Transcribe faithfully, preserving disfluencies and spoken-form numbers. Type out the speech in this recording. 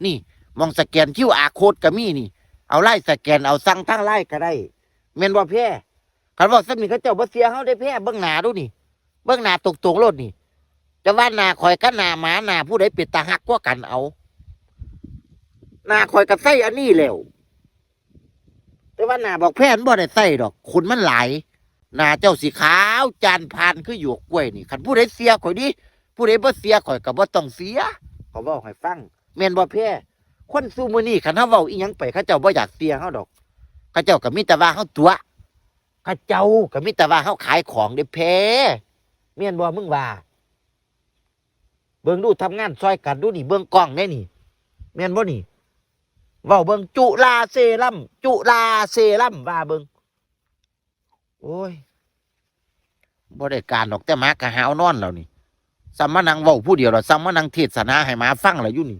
นี่ หม่องสแกน QR code ก็มีนี่ เอาไลน์สแกน เอาสั่งทางไลน์ก็ได้ แม่นบ่แพร คันเว้าส่ำนี้เขาเจ้าบ่เชื่อเฮาเด้แพร เบิ่งหน้าดูนี่ เบิ่งหน้าตรงๆโลดนี่ จะว่าหน้าข่อยกับหน้าหมา หน้าผู้ใดเป็นตาฮักกว่ากันเอา หน้าข่อยก็ใส่อันนี้แล้ว แต่ว่าหน้าบักแพรมันบ่ได้ใส่ดอก ขนมันหลาย หน้าเจ้าสิขาวจานพานคือหยวกกล้วยนี่ คันผู้ใดเชื่อข่อยดิ ผู้ใดบ่เชื่อข่อยก็บ่ต้องเชื่อ ข้อยเว้าให้ฟัง แม่นบ่แพร คนซุมื้อนี้คันเฮาเว้าอีหยังไป เขาเจ้าบ่อยากเชื่อเฮาดอก เขาเจ้าก็มีแต่ว่าเฮาตั๋ว เขาเจ้าก็มีแต่ว่าเฮาขายของเด้แพร แม่นบ่ มึงว่า เบิ่งดู ทำงานซอยกันดูนี่ เบิ่งกล้องแน่นี่ แม่นบ่นี่ เว้าเบิ่ง จุลาเซรั่ม จุลาเซรั่ม ว่าเบิ่ง โอ้ย บ่ได้การดอก แต่หมากะหาวนอนแล้วนี่ ซ้ำมานั่งเว้าผู้เดียวแล้ว ซ้ำมานั่งเทศนาให้หมาฟังแล้วอยู่นี่